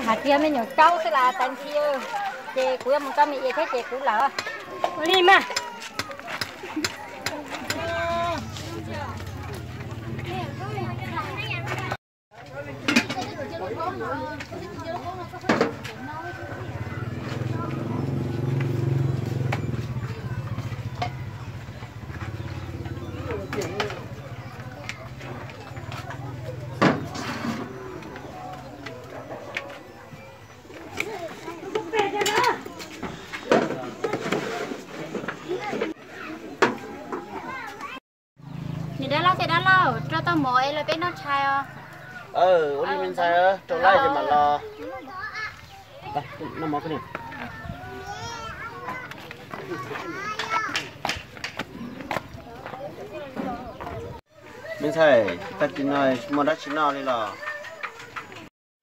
Hais tias me nyuam caub xwb las tas nthi, ces kuv yuav mus tso me ias thiab ces kuv lawm. Ua li mas. Niam dab laug thiab dab laug, rau tau mov es los peb noj tshais os. Ua li me ntxhais, rau lawm ces mam los. Me ntxhais, tag kis no muaj dab tsi noj li los?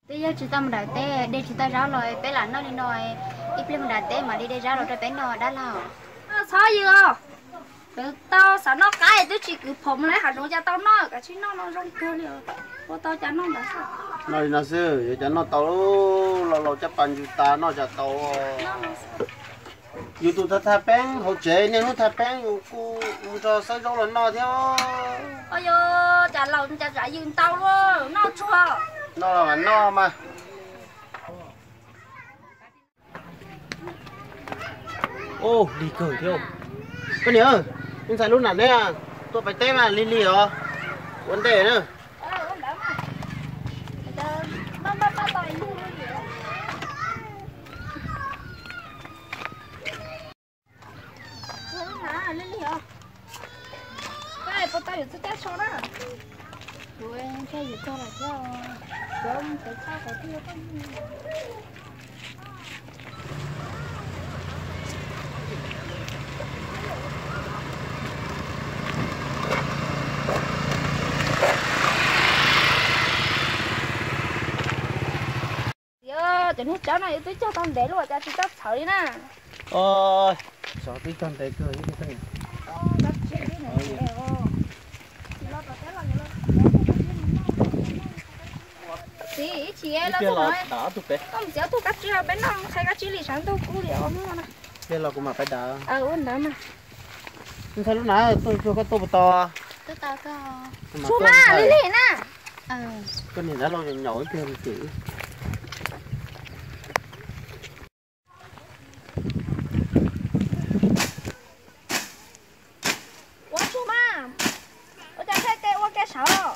Twb yog tsis tau mus nram teb, de tsis tau zaub los peb lam noj li no, ib pliag mus nram teb mam li de zaub los rau peb noj dab laug. Txhob yws os, tau xav noj qab twb tsis kwv phom mus lawm hav zoov cas tau noj, kav tsij noj no zoo kawg li os. Ua tau cas noj ntawd xwb. Noj li no xwb, yuav cas noj tau, laus laus caj pas ntsws tas noj cas tau. Yus tus thaj thaj peeb hauv tsev, niaj hnub thaj peeb yus kuj mus nrog xawb zaub los noj thiab. Yog cas laus cas tsav yws ntau luaj, noj tsuag. Noj los mam noj mas. Ub, lig kawg thiab. Koj niam, me ntxhais lub nam neb tuaj pais teb mas lig lig os, ua ntej na. Puas tau yus txoj caj so na? Kuv caj yus txog lawm thiab, kuv mus txog txog kom thiaj. Cov niag tsawb no yus twb cog tau ntev lawm cas tsis txawj txhawv li na. Xyov twb cog ntev kawg. Txiv, ib chim los koj mus txiav tug kab tsib peb noj, ntshai kab tsib li sawv ntug kub li os hnub no. Pliag los kuv mam pais dam. Ua ntawd mas. Ntshai lub na, tuaj cuag koj tuaj puas tau? Tsuag mas, lig lig na. Koj niag dab laug nyaum ib pliag li ces. Ua tsuag mas, ua cas thaij tes ua ke sawv,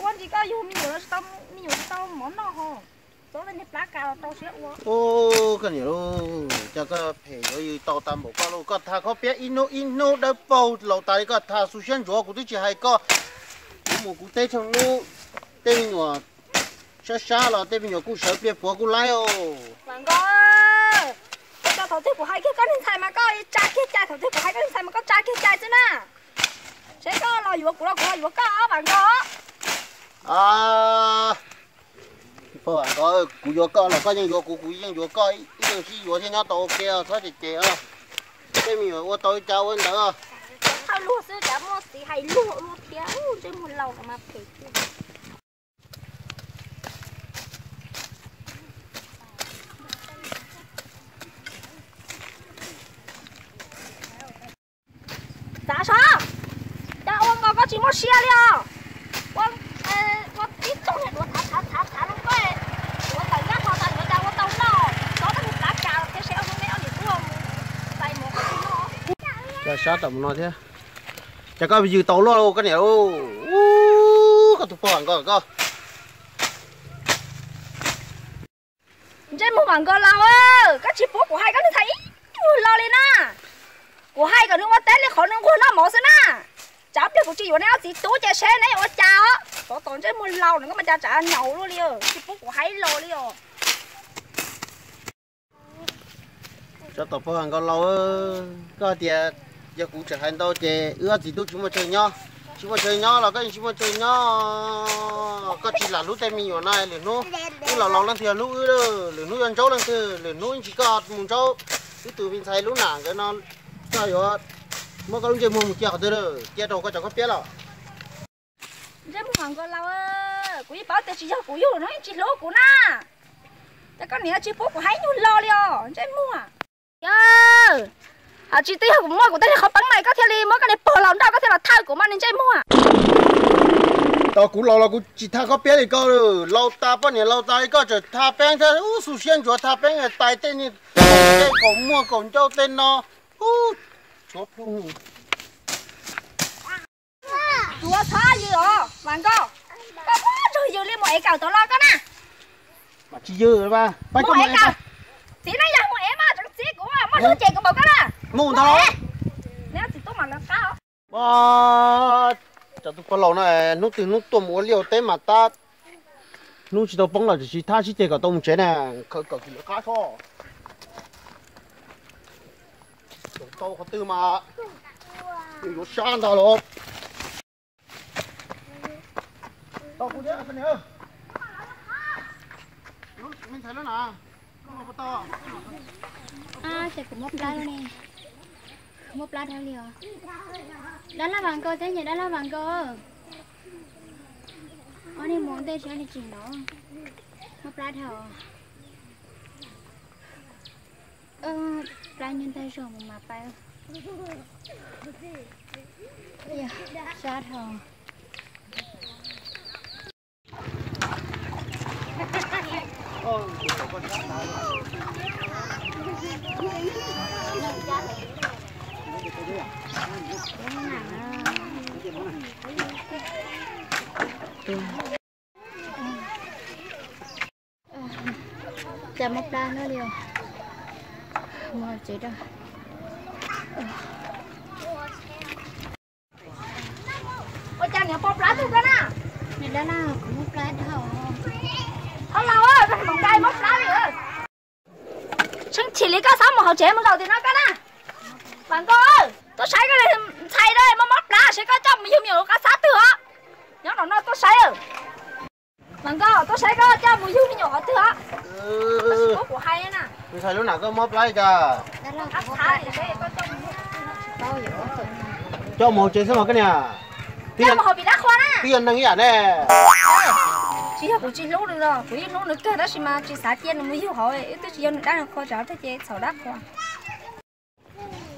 ua ntsis koj yug me nyuam, me nyuam tsis tau mov noj ho. Txob niag plab kas los rau siab ua. Koj niam lauj, cas koj phem yuav yws tau tag npaum koj lauj. Koj tham khob piab ib hnub ib hnub dawb paug laus tas li, koj tham xu siab ntsuav, kuv twb tsis hais koj. Kuv mus kuv teb tsheej hnub, tej me nyuam sab sab los tej me nyuam kuj sawv pliag puav kuj laib os. Vam Nkauj, ua cas thaum twg kuv hais kiag koj niag ntxhais mas koj tsa kiag cai, thaum twg kuv hais koj niag ntxhais mas koj tsa kiag cai xwb na. Seb koj los yuav kuv los kuv los yuav koj os Vam Nkauj. Pog Vam Nkauj, kuv yuav koj los koj yeej yuav kuv, kuv yeej yuav koj, ib leeg sib yuav thiaj nyob tau ua ke, txhob cem cem os. Tej me nyuam ua tau li cas ua li ntawd. Thawj luag xwb cas muaj txiv hais luag luag thiab, ntsej muag laus no mas phem tiag. Txav sov, cas ua nkaus koj tsis muaj siab li os. Ua, ua tib tug niag duav thav thav thav thav rau koj, duav tawm nyab ho tas yuav cas ua tau noj, txob koj tus plav kas los thiab seb ob hnub neb ob niam tub mus txais mov koj tsis noj. Cas sab tam mus no thiab, cas koj yws tau luaj koj niam lauj. Koj tus pog Vam Nkauj koj. Ntsej muag Vam Nkauj laus, koj tsis pub kuv hais koj niag ntxhais ib nyuag lo li na. Kuv hais kom nws ua teb li qhov nws nquag noj mov xwb na. Tsam pliag kuv tsis yuav neb ob txiv tub ces seb neb yuav ua cas os. Tov tom ntsej muag laus no koj mas cas tsav nyaum luaj li, tsis pub kuv hais lo li os. Sab tom pog Vam Nkauj laus, koj hais tias yog kuv tseem hais ntau ces wb ob txiv tub tsis muaj chaw nyob. Tsis muaj chaw nyob los koj yeej tsis muaj chaw nyob. Koj tsis lam hlub tej me nyuam no, lwm hnub wb los laus leej twg yog hlub wb, lwm hnub yuav ntsaub leej twg, lwm hnub tsis koj mus ntsaub wb tus me ntxhais lub nam nkawd no, koj yuav muab koj lub ntsej muag mus cia qhov twg, cia rau koj cov khob piab los. Ntsej muag Vam Nkauj laus, kuv yeej paub tias tsis yog kuv yug no yeej tsis hlub kuv na. Ces koj niam tsis pub kuv hais ib nyuag lo li os ntsej muag. Yawg, hais tsis twb yog kuv muaj kuv tej qhov peev mas koj thiaj li muab koj niag pog laus nrauj koj thiaj los thawj kuv mas niag ntsej muag. Tau kuv laus los kuv tsis tha koj piab li koj, laus tas poj niam laus tas li koj tseem tha peeb thiab ub, xu siab ntsuav tha peeb tais tej niag tej kaum muag kaum ncauj tej no. Ub, tshuav plhu. Tsuav txhob yws os Vas Nkauj, koj muab nrog yws li mus ev kawm tod los koj na. Mas tsis yws, pab koj mus ev kawm. Txiv neej yog mus ev mas tseem txiv kuv muaj hlub ces kuv npaum koj na. Mus ntag. Neb txiv tub mas lawv qab os. Cov tus pog laus no hnub twg hnub tuaj mus ua liaj ua teb mas tab hnub tsis tau poob los tsis thab sib ceg kom tau mus tsev na, khawv kawm kis lawv qab soj. Tau qhov twg mas yuav sab ntag los. Ces kuv muab plab ne, muab plab dhau li os. Dab laug Vas Nkauj thiab niam dab laug Vas Nkauj, ob niag mus ua ntej tsis ob niag tsis hnov, muab plab dhau. Plab nyob ntag zog mus mas pais. Sab dhau. Cas mob plab no li os. Mus tsev rau. Ua cas niam pog plab tug koj na? Niam dab laug, kuv mob plab dhau. Ob laug, koj hais mus nqa mob plab li. Tseem chim li koj xav mus hauv tsev mus zaum tim no koj na. Vas Nkauj, tuaj saib koj ntxhais na, mob mob plab seb koj coj mus yug me nyuam qab xab twg os. Nyob no no tuaj saib. Vas Nkauj, tuaj saib koj coj mus yug me nyuam qhov twg os. Koj tsis paub kuv hais na. Ntxhais lub nam koj mob plab li cas? Coj mus hauv tsev xwb mas koj niam. Coj mus hauv pim dab qhua na. Twb yog neeg ib yam ne. Tsis yog kuv tsis hlub nws los kuv yeej hlub nws kawg tab sis mas tsis xav cia nws mus yug hauv, wb twb tsis yog nws dab nws qhua, tsam twg ces txhaum dab qhua.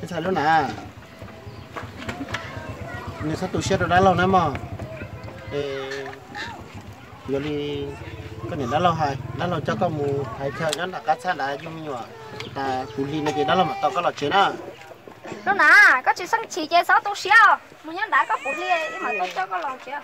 Ntxhais lub nam, nws txhob tu siab rau dab laug na mog. Yog li koj niam dab laug hais, dab laug coj koj mus hais chaw nyob nram qab txhab nrad yug me nyuam tas puv hli no ces dab laug mam tau koj los tsev na. Lub nam, koj tsis xeeb chim ces txhob tu siab, mus nyob nrad koj puv hli wb mam tuaj coj koj los tsev.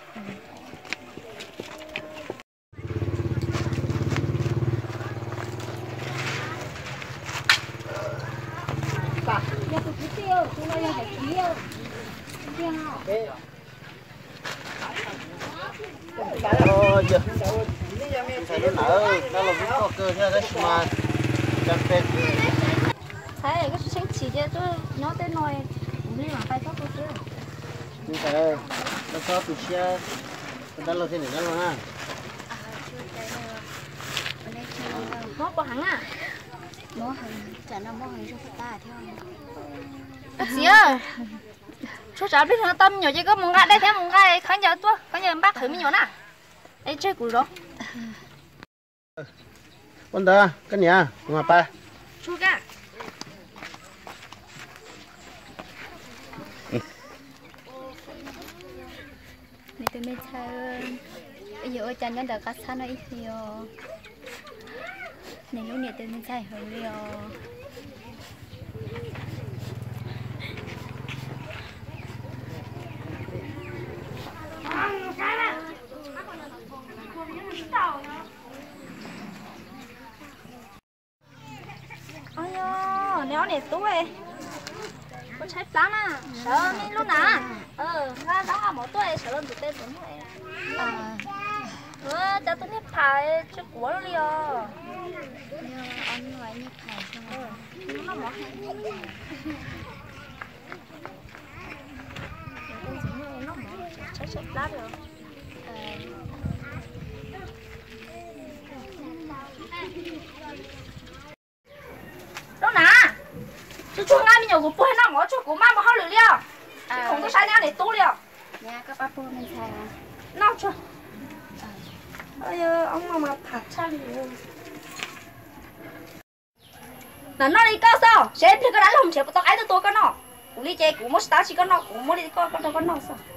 Ntxhais lub nam, dab laug hlub koj kawg thiab tab sis mas cas pes. Ntxhais, koj tsis xeeb chim ces tuaj nyob tej no, kuv li mam pais txhob tu siab. Ntxhais, koj txhob tu siab rau dab laug thiab niam dab laug na. Mob puas heev na? Mob heev, tsam no mob heev zog tas thiab. Koj txiv, tshuav tsam pliag no tau me nyuam ces koj mus nqa dej thiab mus nqa khaub ncaws tuaj, khaub ncaws npaj qhwv me nyuam na. Es tseg kuv zov. Ua ntawd koj niam, kuv mam pais. Nws tus me ntxhais, yuav ua cas nyob ntawm qab txhab no ib hlis os. Nws lub niam tus me ntxhais heev li os. Neb ob niam tub, kuv tshaib plab na, sawv nej lub na, nqa zaub mov tuaj sawv los ntxuav tes ntxuav muag. Cas tus niag pham tsis quav li os. Tshaib tshaib plab li os. Lub na, tsuag tsuag nqa me nyuam kuv puag noj mov tsuag kuv maj mus hauj lwm li os. Khoom tuaj saib neb ob niam tub li os. Noj tsuag. Ob no mas pham tshaj li. Lam noj li koj xwb, seb pliag koj dab laug nrhiav puas tau qaib tuaj tua koj noj. Kuv li ces kuv muab tsis tau dab tsi koj noj, kuv muab li koj, koj rau koj noj xwb.